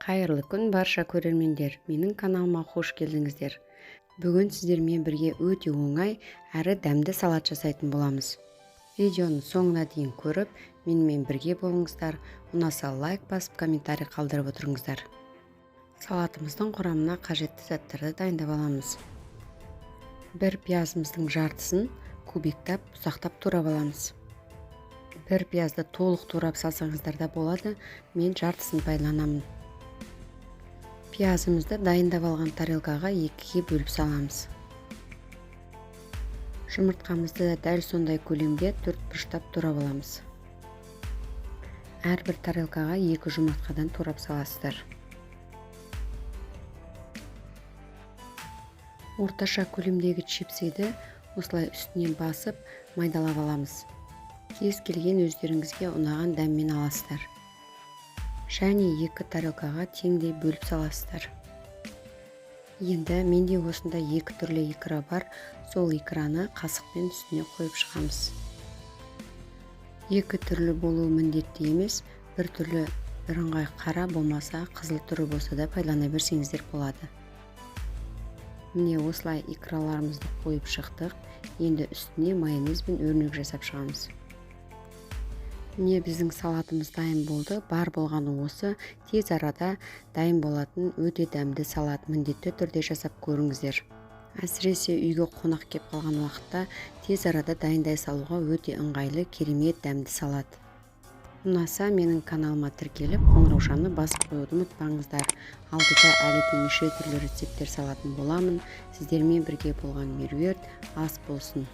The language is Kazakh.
Қайырлы күн, барша көрермендер! Менің каналыма қош келдіңіздер. Бүгін сіздермен бірге өте оңай әрі дәмді салат жасайтын боламыз. Видеоның соңына дейін көріп, менімен бірге болыңыздар. Ұнаса лайк басып, комментарий қалдырып отырыңыздар. Салатымыздың құрамына қажетті заттарды дайындап аламыз. Бір пиязымыздың жартысын кубиктап, ұсақтап турап аламыз. Бір пиязды толық турап салсаңыздар да болады, мен жартысын пайдаланамын. Пиязымызды дайындап алған тарелкаға екіге бөліп саламыз. Жұмыртқамызды да дәл сондай көлемде төрт бұрыштап турап аламыз. Әрбір тарелкаға 2 жұмыртқадан турап саласыздар. Орташа көлемдегі чипсиді осылай үстінен басып майдалап аламыз. Кез келген өздеріңізге ұнаған дәммен аласыздар. Және 2 тарелкаға теңдей бөліп саласыздар. Енді менде осындай 2 түрлі икра бар, сол икраны қасықпен үстіне қойып шығамыз. 2 түрлі болуы міндетті емес, бір түрлі бірыңғай қара болмаса қызыл түрі болса да пайдалана берсеңіздер болады. Міне осылай икраларымызды қойып шықтық. Енді үстіне майонезбен өрнек жасап шығамыз. Міне біздің салатымыз дайын болды. Бар болғаны осы. Тез арада дайын болатын өте дәмді салат. Міндетті түрде жасап көріңіздер. Әсіресе үйге қонақ кеп қалған уақытта тез арада дайындай салуға өте ыңғайлы, керемет дәмді салат. Ұнаса менің каналыма тіркеліп, қоңыраушаны басып қоюды ұмытпаңыздар. Алдыда әлі де неше түрлі рецепттер салатын боламын. Сіздермен бірге болған Меруерт, ас болсын.